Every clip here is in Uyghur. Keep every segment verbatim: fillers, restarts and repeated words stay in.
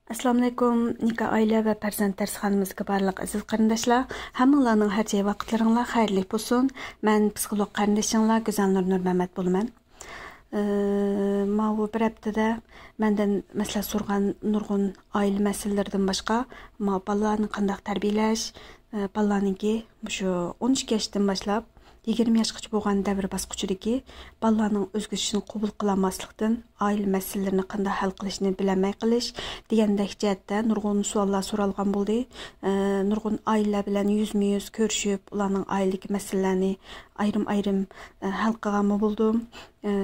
ئەسسالامۇئەلەيكۇم، نىكاھ، ئائىلە ۋە پەرزەنت دەرسخانىمىزغا بارلىق ئەزىز قېرىنداشلار. ھەممىڭلارنىڭ ھەر جاي ۋاقىتلىرىڭلار خەيرلىك بولسۇن. مەن پسىخولوگ قېرىندىشىڭلار گۈزەلنۇر نۇرمەمەت بولىمەن. ئى، ماۋۇ بىر ھەپتىدە مەندىن مەسلىھەت سورىغان نۇرغۇن ئائىلە مەسىلىلىرىدىن باشقا، ما بالىلارنى قانداق تەربىيەلەش، ئى، بالىلارنىڭكى مۇشۇ ئون ئىككى ياشتىن باشلاپ يىگىرمە ياشقىچە بولغان دەۋر باسقۇچىدىكى بالىلارنىڭ ئۆزگىرىشىنى قوبۇل قىلالماسلىقتىن، ئائىلە مەسىلىلىرىنى قانداق ھەل قىلىشنى بىلەلمەي قېلىش دېگەندەك جەھەتتە نۇرغۇن سوئاللار سورالغان بولدى. ئى، نۇرغۇن ئائىلىلەر بىلەن يۈزمۇ يۈز كۆرۈشۈپ، ئۇلارنىڭ ئائىلىدىكى مەسىلىلەرنى ئايرىم-ئايرىم، ئى، ھەل قىلغانمۇ بولدۇم. ئى،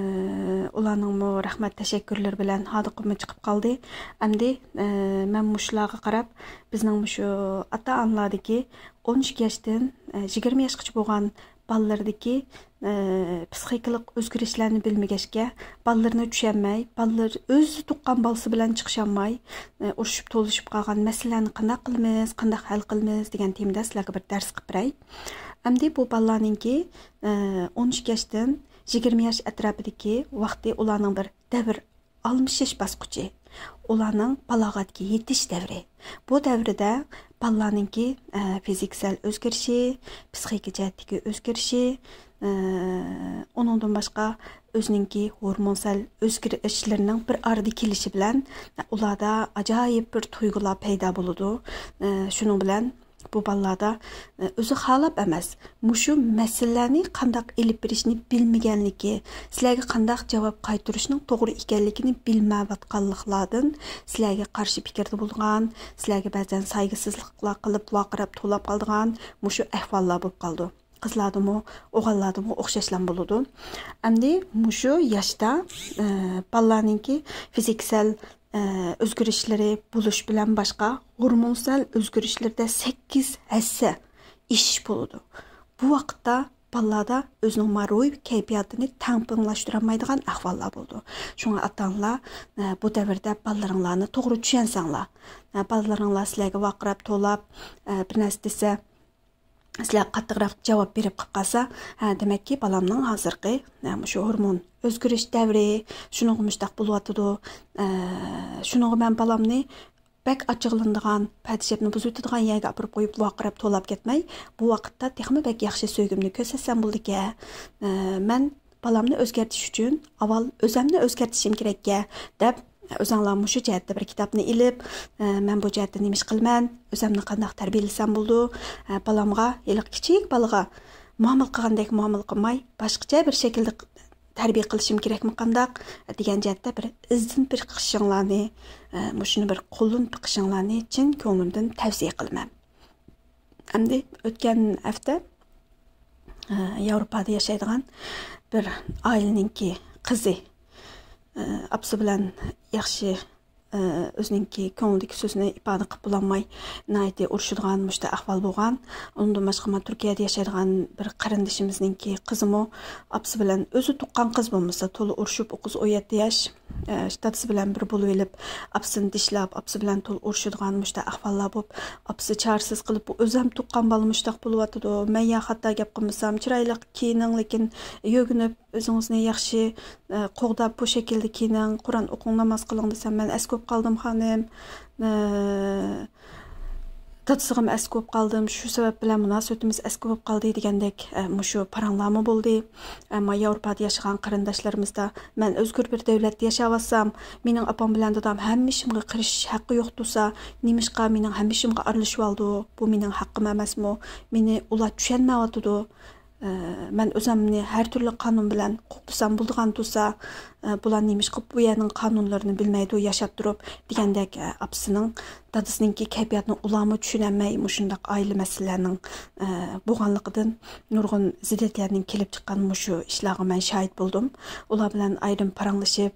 ئۇلارنىڭمۇ رەھمەت تەشەككۈرلىرى بىلەن ھاردۇقۇممۇ چىقىپ قالدى. ئەمدى، ئى، مەن مۇشۇلارغا قاراپ، بىزنىڭ مۇشۇ ئاتا-ئانىلاردىكى ئون ئىككى ياشتىن، ئى، يىگىرمە ياشقىچە بولغان بالىلىرىدىكى، ئى، پسىخىكىلىق ئۆزگىرىشلەرنى بىلمىگەچكە، بالىلىرىنى چۈشەنمەي، بالىلىرى ئۆزى تۇغقان بالىسى بىلەن چىقىشالماي، ئى، ئۇرۇشۇپ توۋلىشىپ قالغان مەسىلىلەرنى قانداق قىلىمىز، قانداق ھەل قىلىمىز دېگەن تېمىدا سىلەرگە بىر دەرس قىلىپ بېرەي. ئەمدى بۇ بالىلارنىڭكى، ئى، ئون ئىككى ياشتىن يىگىرمە ياش ئەتراپىدىكى ۋاقتى ئۇلارنىڭ بىر دەۋر ئالمىشىش باسقۇچى، ئۇلارنىڭ بالاغەتكە يېتىش دەۋرى. بۇ دەۋردە بالىلارنىڭكى، ئە، فىزىكىسەل ئۆزگىرىشى، پسىخىكا جەھەتتىكى ئۆزگىرىشى، ئە، ئۇنىڭدىن باشقا ئۆزىنىڭكى ھورمونسەل ئۆزگىرىشلىرىنىڭ بىر ئارىدا كېلىشى بىلەن ئۇلاردا ئاجايىپ بىر تۇيغۇلار پەيدا بولىدۇ. ئە، شۇنىڭ بىلەن بۇ بالىلاردا، ئە، ئۆزى خالاپ ئەمەس، مۇشۇ مەسىلىلەرنى قانداق ئېلىپ بېرىشنى بىلمىگەنلىكى، سىلەرگە قانداق جاۋاب قايتۇرۇشنىڭ توغرا ئىكەنلىكىنى بىلمەيۋاتقانلىقلاردىن سىلەرگە قارشى پىكىردە بولىدىغان، سىلەرگە بەزەن سايغۇسىزلىقلار قىلىپ ۋارقىراپ توۋلاپ قالىدىغان مۇشۇ ئەھۋاللار بولۇپ قالىدۇ. قىزلاردىمۇ، ئوغۇللاردىمۇ ئوخشاشلا بولىدۇ. ئەمدى مۇشۇ ياشتا، ئە، بالىلارنىڭكى فىزىكىسەل، ئە، ئۆزگىرىشلىرى بولۇش بىلەن باشقا ھورمونسال ئۆزگىرىشلىرىدە سەككىز ھەسسە ئېشىش بولىدۇ. بۇ ۋاقىتتا بالىلاردا ئۆزىنىڭ ما روھىي كەيپىياتىنى تەڭپۇڭلاشتۇرالمايدىغان ئەھۋاللار بولىدۇ. شۇڭا ئاتا-ئانىلار، ئە، بۇ دەۋردە بالىلىرىڭلارنى توغرا چۈشەنسەڭلار، ئە، بالىلىرىڭلار سىلەرگە ۋارقىراپ توۋلاپ، ئە، بىر نەرسە دېسە، سىلەر قاتتىقراق جاۋاب بېرىپ قىلىپ قالسا، ھە، دېمەككى، بالامنىڭ ھازىرقى، ھە، مۇشۇ ھورمون ئۆزگىرىش دەۋرى، شۇنىڭغا مۇشۇنداق بولۇۋاتىدۇ. ئە، شۇنىڭغا مەن بالامنى بەك ئاچچىقلىنىدىغان، پەدىشەپنى بۇزۇۋېتىدىغان يەرگە ئاپىرىپ قويۇپ، ۋارقىراپ توۋلاپ كەتمەي، بۇ ۋاقىتتا تېخىمۇ بەك ياخشى سۆيگۈمنى كۆرسەتسەم بولىدىكەن. ئە، مەن بالامنى ئۆزگەرتىش ئۈچۈن ئاۋۋال ئۆزەمنى ئۆزگەرتىشىم كېرەككەن، دەپ، ئۆزەڭلار مۇشۇ جەھەتتە بىر كىتابنى ئېلىپ، ئە، مەن بۇ جەھەتتە نېمە ئىش قىلىمەن، ئۆزەمنى قانداق تەربىيەلىسەم بولىدۇ، ئە، بالامغا ھېلىقى كىچىك بالىغا مۇئامىلە قىلغاندەك مۇئامىلە قىلماي، باشقىچە بىر شەكىلدە تەربىيە قىلىشىم كېرەكمۇ قانداق دېگەن جەھەتتە بىر ئىزدىن بېقىشىڭلارنى، ئە، مۇشۇنى بىر قوللىنىپ بېقىشىڭلارنى چىن كۆڭلۈمدىن تەۋسىيە قىلىمەن. ئەمدى ئۆتكەن ھەپتە، ئە، ياۋروپادا ياشايدىغان بىر ئائىلىنىڭكى قىزى، ئە، ئاپىسى بىلەن ياخشى، ئە، ئۆزىنىڭكى كۆڭلىدىكى سۆزىنى ئىپادە قىلىپ بولالماي، ناھايىتى ئۇرۇشىدىغان مۇشۇنداق ئەھۋال بولغان. ئۇنىڭدىن باشقا، ما تۈركىيەدە ياشايدىغان بىر قېرىندىشىمىزنىڭكى قىزىمۇ ئاپىسى بىلەن، ئۆزى تۇغقان قىز بولمىسا، تولا ئۇرۇشۇپ، ئۇ قىز ئون يەتتە ياش، ئە، دادىسى بىلەن بىر بولۇۋېلىپ، ئاپىسىنى دىشلاپ، ئاپىسى بىلەن تولا ئۇرۇشىدىغان مۇشۇنداق ئەھۋاللار بولۇپ، ئاپىسى چارىسىز قېلىپ، بۇ ئۆزەم تۇغقان بالا مۇشۇنداق بولۇۋاتىدۇ، مەن يا خاتا گەپ قىلمىسام، چىرايلىق كىيىنىڭ، لېكىن يۆگىنىپ، ئۆزىڭىزنى ياخشى، ئە، قوغداپ، بۇ شەكىلدە كىيىنىڭ، قۇرئان ئوقۇڭ، ناماز قىلىڭ دېسەم، مەن ئەسكى بولۇپ قالدىم، خانىم. ئە، دادىسىغىمۇ ئەسكى بولۇپ قالدىم، شۇ سەۋەب بىلەن مۇناسىۋىتىمىز ئەسكى بولۇپ قالدى دېگەندەك، ئە، مۇشۇ پاراڭلارمۇ بولدى. ئەمما ياۋروپادا ياشىغان قېرىنداشلىرىمىزدا، مەن ئۆزگىچە بىر دەۋلەتتە ياشاۋاتسام، مېنىڭ ئاپام بىلەن دادام ھەممە ئىشىمغا قارىشىش ھەققى يوق تۇرسا، نېمىشقا مېنىڭ ھەممە ئىشىمغا ئارىلىشىۋالىدۇ؟ بۇ مېنىڭ ھەققىم ئەمەسمۇ؟ مېنى ئۇلار چۈشەنمەيۋاتىدۇ. ئە، مەن ئۆزۈمنى ھەر تۈرلۈك قانۇن بىلەن قوغدىسام بولىدىغان تۇرسا، ئە، بۇلار نېمىشقا بۇ يەرنىڭ قانۇنلىرىنى بىلمەيدۇ، ياشاپ تۇرۇپ دېگەندەك، ئە، ئاپىسىنىڭ، دادىسىنىڭكى كەيپىياتىنى ئۇلارمۇ چۈشىنەلمەي، مۇشۇنداق ئائىلە مەسىلىلەرنىڭ، ئە، بولغانلىقىدىن نۇرغۇن زىددىيەتلەرنىڭ كېلىپ چىققان مۇشۇ ئىشلارغا مەن شاھىت بولدۇم. ئۇلار بىلەن ئايرىم پاراڭلىشىپ،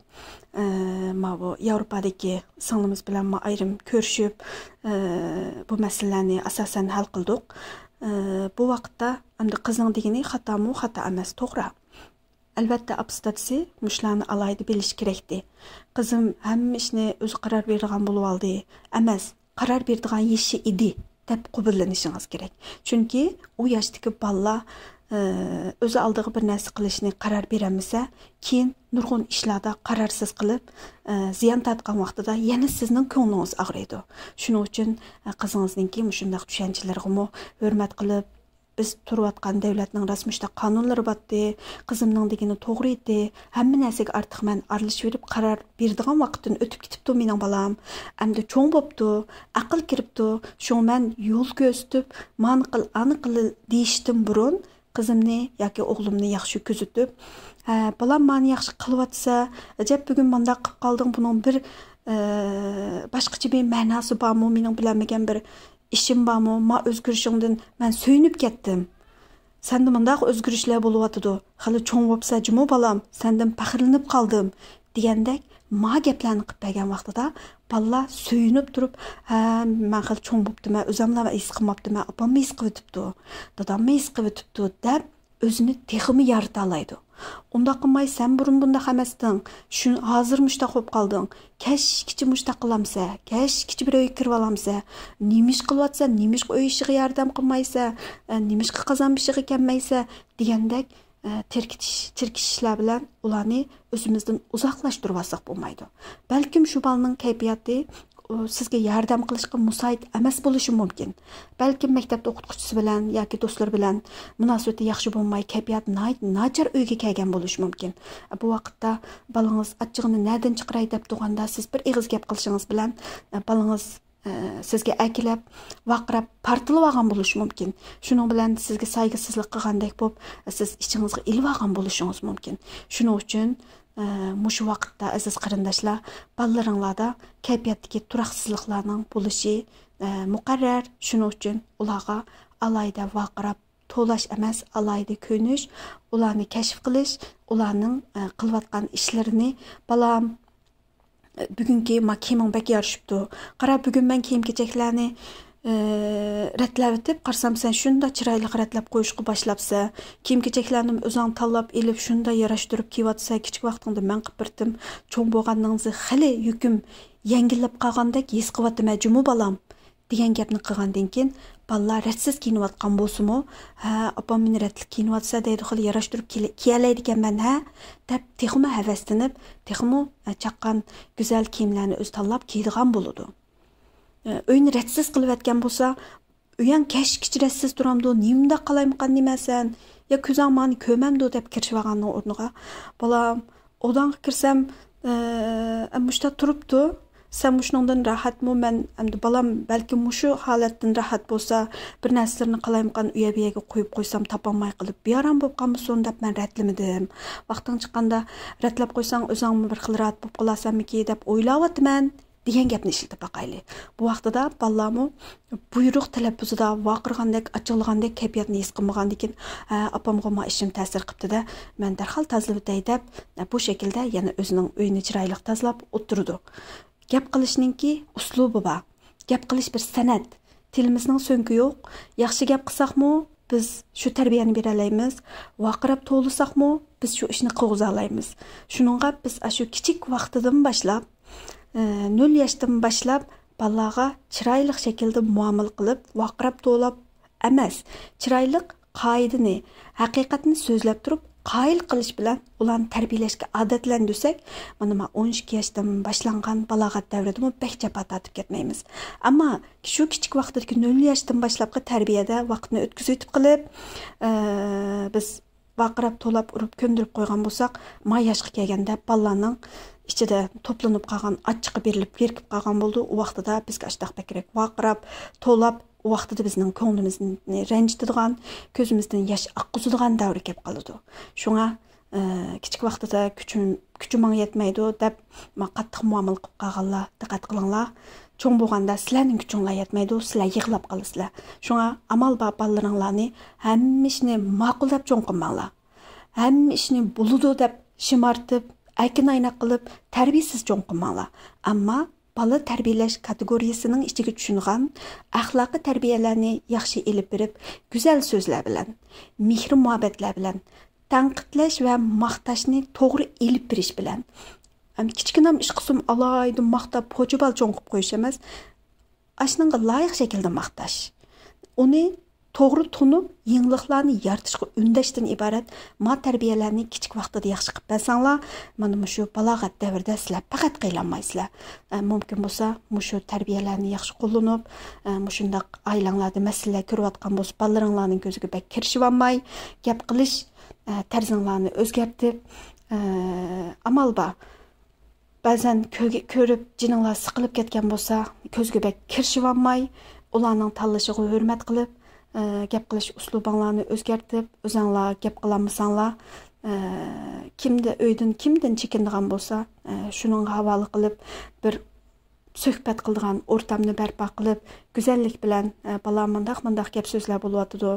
ئە، ماۋۇ ياۋروپادىكى سىڭلىمىز بىلەنمۇ ئايرىم كۆرۈشۈپ، ئە، بۇ مەسىلىلەرنى ئاساسەن ھەل قىلدۇق. ئە، بۇ ۋاقىتتا ئەمدى قىزنىڭ دېگىنى خاتامۇ؟ خاتا ئەمەس، توغرا. ئەلۋەتتە، ئاپىسى دادىسى مۇشۇلارنى ئالاھىدە بىلىشى كېرەكتى. قىزىم ھەممە ئىشنى ئۆزى قارار بېرىدىغان بولۇۋالدى. ئەمەس، قارار بېرىدىغان يېشى ئىدى، دەپ قوبۇللىنىشىڭىز كېرەك. چۈنكى ئۇ ياشتىكى بالىلار ئە، ئۆزى ئالدىغا بىر نەرسە قىلىشنى قارار بېرەلمىسە، كېيىن نۇرغۇن ئىشلاردا قارارسىز قىلىپ، ئە، زىيان تارتقان ۋاقتىدا يەنە سىزنىڭ كۆڭلىڭىز ئاغرىيدۇ. شۇنىڭ ئۈچۈن، ئە، قىزىڭىزنىڭكى مۇشۇنداق چۈشەنچىلىرىغىمۇ ھۆرمەت قىلىپ، بىز تۇرۇۋاتقان دەۋلەتنىڭ راست مۇشۇنداق قانۇنلىرى بارتى، قىزىمنىڭ دېگىنى توغرا ئىدى، ھەممە نەرسىگە ئارتۇق مەن ئارىلىشىۋېرىپ قارار بېرىدىغان ۋاقىتتىن ئۆتۈپ كېتىپتۇ مېنىڭ بالام. ئەمدى چوڭ بوپتۇ، ئەقىل كىرىپتۇ، شۇڭا مەن يول كۆرسىتىپ، مانا قىل، ئانا قىل دېيىشتىن بۇرۇن، قىزىمنى ياكى ئوغلۇمنى ياخشى كۆزىتىپ، ھە، بالام مانا ياخشى قىلىۋاتسا، ئەجەب بۈگۈن مانداق قىلىپ قالدىڭ، بۇنىڭ بىر، ئە، باشقىچە بىر مەناسى بارمۇ، مېنىڭ بىلەلمىگەن بىر ئىشىم بارمۇ، ما ئۆزگىرىشىڭدىن مەن سۆيۈنۈپ كەتتىم. سەندە مۇنداق ئۆزگىرىشلەر بولۇۋاتىدۇ. خېلى چوڭ بوپسە جۇمۇ بالام، سەندىن پەخىرلىنىپ قالدىم، دېگەندەك ما گەپلەرنى قىلىپ بەرگەن ۋاقتىدا بالىلار سۆيۈنۈپ تۇرۇپ، ھە، مەن خېلى چوڭ بوپتىمەن، ئۆزۈملا ھېس قىلماپتىمەن، ئاپاممۇ ھېس قىلىۋېتىپتۇ، داداممۇ ھېس قىلىۋېتىپتۇ، دەپ ئۆزىنى تېخىمۇ يارىتالايدۇ. ئۇنداق قىلماي، سەن بۇرۇن بۇنداق ئەمەستىڭ، شۇ، ھازىر مۇشتاق بولۇپ قالدىڭ، كەچكىچە مۇشتاق قىلامسە، كەچكىچە بىر ئۆيگە كىرىۋالامسە، نېمە ئىش قىلىۋاتسەن، نېمىشقا ئۆي ئىشىغا ياردەم قىلمايسەن، ئە، نېمىشقا قازان بېشىغا كەلمەيسەن، دېگەندەك، ئە، تېرىكىش، تېرىكىشىشلار بىلەن ئۇلارنى ئۆزىمىزدىن ئۇزاقلاشتۇرۇۋالساق بولمايدۇ. بەلكىم شۇ بالىنىڭ كەيپىياتى، ئۇ، سىزگە ياردەم قىلىشقا مۇسايىت ئەمەس بولۇشى مۇمكىن. بەلكىم مەكتەپتە ئوقۇتقۇچىسى بىلەن ياكى دوستلىرى بىلەن مۇناسىۋىتى ياخشى بولماي، كەيپىياتى ناھايىتى ناچار ئۆيگە كەلگەن بولۇشى مۇمكىن. بۇ ۋاقىتتا بالىڭىز ئاچچىقىنى نەدىن چىقىراي دەپ تۇرغاندا، سىز بىر ئېغىز گەپ قىلىشىڭىز بىلەن، بالىڭىز، ئە، سىزگە ئەركىلەپ، ۋارقىراپ، پارتلىۋالغان بولۇشى مۇمكىن. شۇنىڭ بىلەن سىزگە سايغۇسىزلىق قىلغاندەك بولۇپ، سىز ئىچىڭىزگە ئېلىۋالغان بولۇشىڭىز مۇمكىن. شۇنىڭ ئۈچۈن، ئە، مۇشۇ ۋاقىتتا، ئەزىز قېرىنداشلار، بالىلىرىڭلاردا كەيپىياتتىكى تۇراقسىزلىقلارنىڭ بولۇشى، ئە، مۇقەررەر. شۇنىڭ ئۈچۈن ئۇلارغا ئالاھىدە ۋارقىراپ توۋلاش ئەمەس، ئالاھىدە كۆيۈنۈش، ئۇلارنى كەشىپ قىلىش، ئۇلارنىڭ، ئە، قىلىۋاتقان ئىشلىرىنى، بالام، بۈگۈنكى ما كىيىمىڭ بەك يارىشىپتۇ. قارا، بۈگۈن مەن كىيىم-كېچەكلەرنى، ئى، رەتلەۋېتىپ قارىسام، سەن شۇنداق چىرايلىق رەتلەپ قويۇشقا باشلاپسەن. كىيىم-كېچەكلەرنىمۇ ئۆزۈڭ تاللاپ ئېلىپ، شۇنداق ياراشتۇرۇپ كىيىۋاتىسەن. كىچىك ۋاقتىڭدا مەن قىلىپ بېرىتتىم. چوڭ بولغاندىڭزى خېلى يۈكۈم يەڭگىللەپ قالغاندەك ھېس قىلىۋاتىمەن جۇمۇ، بالام، دېگەن گەپنى قىلغاندىن كېيىن، بالىلار رەتسىز كىيىنىۋاتقان بولسىمۇ، ھە، ئاپام مېنى رەتلىك كىيىنىۋاتسا دەيدۇ، خېلى ياراشتۇرۇپ كىيە-، كىيەلەيدىكەنمەن، ھە، دەپ تېخىمۇ ھەۋەسلىنىپ، تېخىمۇ، ئە، چاققان، گۈزەل كىيىملەرنى ئۆزى تاللاپ كىيىدىغان بولىدۇ. ئە، ئۆينى رەتسىز قىلىۋەتكەن بولسا، ئۆيەڭ كەچكىچە رەتسىز تۇرامدۇ، نېمىنداق قالايمىقان نېمە سەن؟ يا كۆزۈڭ مانى كۆرمەمدۇ دەپ كىرىشىۋالغاننىڭ ئورنىغا، بالام، ئوداڭغا كىرسەم، ئە، مۇشتا تۇرۇپتۇ. سەن مۇشۇنىڭدىن راھەتمۇ؟ مەن ئەمدى بالام بەلكىم مۇشۇ ھالەتتىن راھەت بولسا، بىر نەرسىلىرىنى قالايمىقان ئۇ يەر بۇ يەرگە قويۇپ قويسام تاپالماي قېلىپ بىئارام بولۇپ قالمىسۇن دەپ مەن رەتلىمىدىم. ۋاقتىڭ چىققاندا رەتلەپ قويساڭ ئۆزۈڭمۇ بىر خىل راھەت بولۇپ قالارسەنمىكى دەپ ئويلاۋاتىمەن، دېگەن گەپنى ئىشلىتىپ باقايلى. بۇ ۋاقتىدا بالىلارمۇ بۇيرۇق تەلەپپۇزىدا ۋارقىرىغاندەك، ئاچچىقلىغاندەك كەيپىياتنى ھېس قىلمىغاندىكىن، ھە، ئاپامغا ما ئىشىم تەسىر قىپتۇ-دە، مەن دەرھال تازىلىۋېتەي دەپ، بۇ شەكىلدە يەنە ئۆزىنىڭ ئۆيىنى چىرايلىق تازىلاپ ئولتۇرىدۇ. گەپ قىلىشنىڭكى ئۇسلۇبى بار. گەپ قىلىش بىر سەنئەت. تىلىمىزنىڭ سۆڭىكى يوق. ياخشى گەپ قىلساقمۇ، بىز شۇ تەربىيەنى بېرەلەيمىز. ۋارقىراپ توۋلىساقمۇ، بىز شۇ ئىشنى قىلغۇزالايمىز. شۇنىڭغا بىز ئاشۇ كىچىك ۋاقتىدىن باشلاپ، ئە، نۆل ياشتىن باشلاپ بالىلارغا چىرايلىق شەكىلدە مۇئامىلە قىلىپ، ۋارقىراپ توۋلاپ ئەمەس، چىرايلىق قائىدىنى، ھەقىقەتنى سۆزلەپ تۇرۇپ، قايىل قىلىش بىلەن ئۇلارنى تەربىيەلەشكە ئادەتلەندۈرسەك، مانا، ما ئون ئىككى ياشتىن باشلانغان بالاغەت دەۋرىدىمۇ بەك جاپا تارتىپ كەتمەيمىز. ئەمما شۇ كىچىك ۋاقتىدىكى نۆل ياشتىن باشلاپقى تەربىيەدە ۋاقىتنى ئۆتكۈزۈۋېتىپ قېلىپ، ئە، بىز ۋارقىراپ، توۋلاپ، ئۇرۇپ، كۆندۈرۈپ قويغان بولساق، ما ياشقا كەلگەندە بالىلارنىڭ ئىچىدە توپلىنىپ قالغان ئاچچىقى بېرىلىپ، بىرىكىپ قالغان بولىدۇ. ئۇ ۋاقتىدا بىزگە ئاشتاق بەكرەك ۋارقىراپ، توۋلاپ، ئۇ ۋاقتىدا بىزنىڭ كۆڭلىمىزنى رەنجىتىدىغان، كۆزىمىزدىن ياش ئاققۇزىدىغان دەۋر كەپ قالىدۇ. شۇڭا، ئە، كىچىك ۋاقتىدا كۈچۈم-، كۈچۈم ماڭا يەتمەيدۇ دەپ، ما قاتتىق مۇئامىلە قىلىپ قالغانلار، دىققەت قىلىڭلار. چوڭ بولغاندا سىلەرنىڭ كۈچۈڭلار يەتمەيدۇ، سىلەر يىغلاپ قالىسىلەر. شۇڭا ئامال بار بالىلىرىڭلارنى ھەممە ئىشنى ماقۇل دەپ چوڭ قىلماڭلار. ھەممە ئىشنى بولىدۇ دەپ شىمارتىپ، ئەركىن ئايناق قىلىپ، تەربىيەسىز چوڭ قىلماڭلار. ئەمما بالا تەربىيەلەش كاتېگورىيەسىنىڭ ئىچىگە چۈشىدىغان ئەخلاقىي تەربىيەلەرنى ياخشى ئېلىپ بېرىپ، گۈزەل سۆزلەر بىلەن، مېھرى-مۇھەببەتلەر بىلەن، تەنقىدلەش ۋە ماختاشنى توغرا ئېلىپ بېرىش بىلەن، ئەم، كىچىككىنە ئىش قىلسىمۇ ئالاھىدە ماختاپ، پوچى بالا چوڭ قىلىپ قويۇش ئەمەس، ئاشۇنىڭغا لايىق شەكىلدە ماختاش. ئۇنى توغرا تونۇپ، يېڭىلىقلارنى يارىتىشقا ئۈندەشتىن ئىبارەت. ما تەربىيەلەرنى كىچىك ۋاقتىدا ياخشى قىلىپ بەرسەڭلار، مانا مۇشۇ بالاغەت دەۋرىدە سىلەر پەقەت قىينالمايسىلەر. ئە، مۇمكىن بولسا، مۇشۇ تەربىيەلەرنى ياخشى قوللىنىپ، ئە، مۇشۇنداق ئائىلەڭلاردا مەسىلىلەر كۆرۈۋاتقان بولسا، بالىلىرىڭلارنىڭ كۆزىگە بەك كىرىشىۋالماي، گەپ قىلىش، ئە، تەرزىڭلارنى ئۆزگەرتىپ، ئە، ئامال بار. بەزەن كۆگە-، كۆرۈپ جېنىڭلار سىقىلىپ كەتكەن بولسا، كۆزگە بەك كىرىشىۋالماي، ئۇلارنىڭ تاللىشىغا ھۆرمەت قىلىپ، ئە، گەپ قىلىش ئۇسلۇبىڭلارنى ئۆزگەرتىپ، ئۆزەڭلار گەپ قىلالمىساڭلار، ئە، كىمدە، ئۆيدىن كىمدىن چېكىنىدىغان بولسا، ئە، شۇنىڭغا ھاۋالە قىلىپ، بىر سۆھبەت قىلىدىغان ئورتامنى بەرپا قىلىپ، گۈزەللىك بىلەن، ئە، «بالام، مۇنداق، مۇنداق گەپ سۆزلەر بولۇۋاتىدۇ.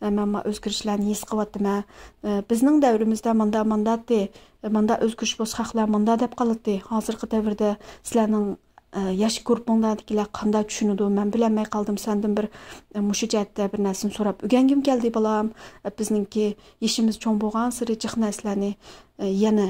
ئە، مەن ما ئۆزگىرىشلەرنى ھېس قىلىۋاتىمەن. ئە، بىزنىڭ دەۋرىمىزدە مۇندا، مۇنداتتى. ئە، مۇندا ئۆزگىرىش بولسا خەقلەر مۇندا دەپ قالاتتى. ھازىرقى دەۋردە سىلەرنىڭ، ئە، ياش گۇرۇپپىڭلاردىكىلەر قانداق چۈشىنىدۇ؟ مەن بىلەلمەي قالدىم. سەندىن بىر، ئە، مۇشۇ جەھەتتە بىر نەرسىنى سوراپ ئۆگەنگۈم كەلدى، بالام. ئە، بىزنىڭكى يېشىمىز چوڭ بولغانسېرى جىق نەرسىلەرنى، ئە، يەنە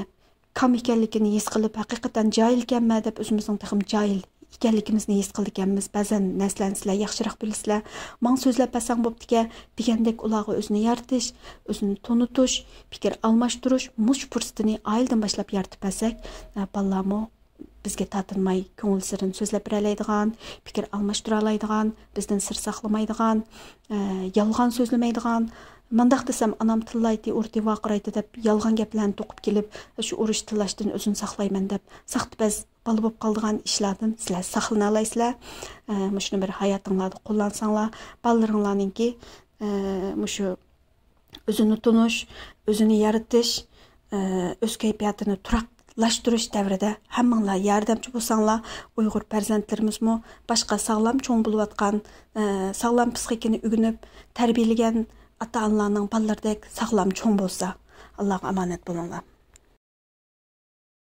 كام ئىكەنلىكىنى ھېس قىلىپ، ھەقىقەتەن جاھىل ئىكەنمەن دەپ ئۆزىمىزنىڭ تېخىمۇ جاھىل ئىكەنلىكىمىزنى ھېس قىلىدىكەنمىز. بەزەن نەرسىلەرنى سىلەر ياخشىراق بىلىسىلەر. ماڭا سۆزلەپ بەرسەڭ بوپتىكەن دېگەندەك ئۇلارغا ئۆزىنى يارىتىش، ئۆزىنى تونۇتۇش، پىكىر ئالماشتۇرۇش، مۇشۇ پۇرسىتىنى ئائىلىدىن باشلاپ يارىتىپ بەرسەك، ئە، بالىلارمۇ بىزگە تارتىنماي كۆڭۈل سىرىنى سۆزلەپ بېرەلەيدىغان، پىكىر ئالماشتۇرالايدىغان، بىزدىن سىر ساقلىمايدىغان، ئە، يالغان سۆزلىمەيدىغان، مانداق دېسەم ئانام تىللايتتى، ئۇرتى، ۋارقىرايتتى دەپ يالغان گەپلەرنى توقۇپ كېلىپ، شۇ ئۇرۇش تىللاشتىن ئۆزۈنى ساقلايمەن دەپ ساختىپەز بالا بولۇپ قالىدىغان ئىشلاردىن سىلەر ساقلىنالايسىلەر. ئە، مۇشۇنى بىر ھاياتىڭلاردا قوللانساڭلار، بالىلىرىڭلارنىڭكى، ئە، مۇشۇ ئۆزىنى تونۇش، ئۆزىنى يارىتىش، ئە، ئۆز كەيپىياتىنى تۇراقلاشتۇرۇش دەۋرىدە ھەممىڭلار ياردەمچى بولساڭلار، ئۇيغۇر پەرزەنتلىرىمىزمۇ باشقا ساغلام چوڭ بولۇۋاتقان، ئە، ساغلام پىسخىكىنى ئۆگىنىپ تەربىيەلىگەن ئاتا-ئانىلارنىڭ بالىلىرىدەك ساغلام چوڭ بولسا. ئاللاغا ئامانەت بولۇڭلار.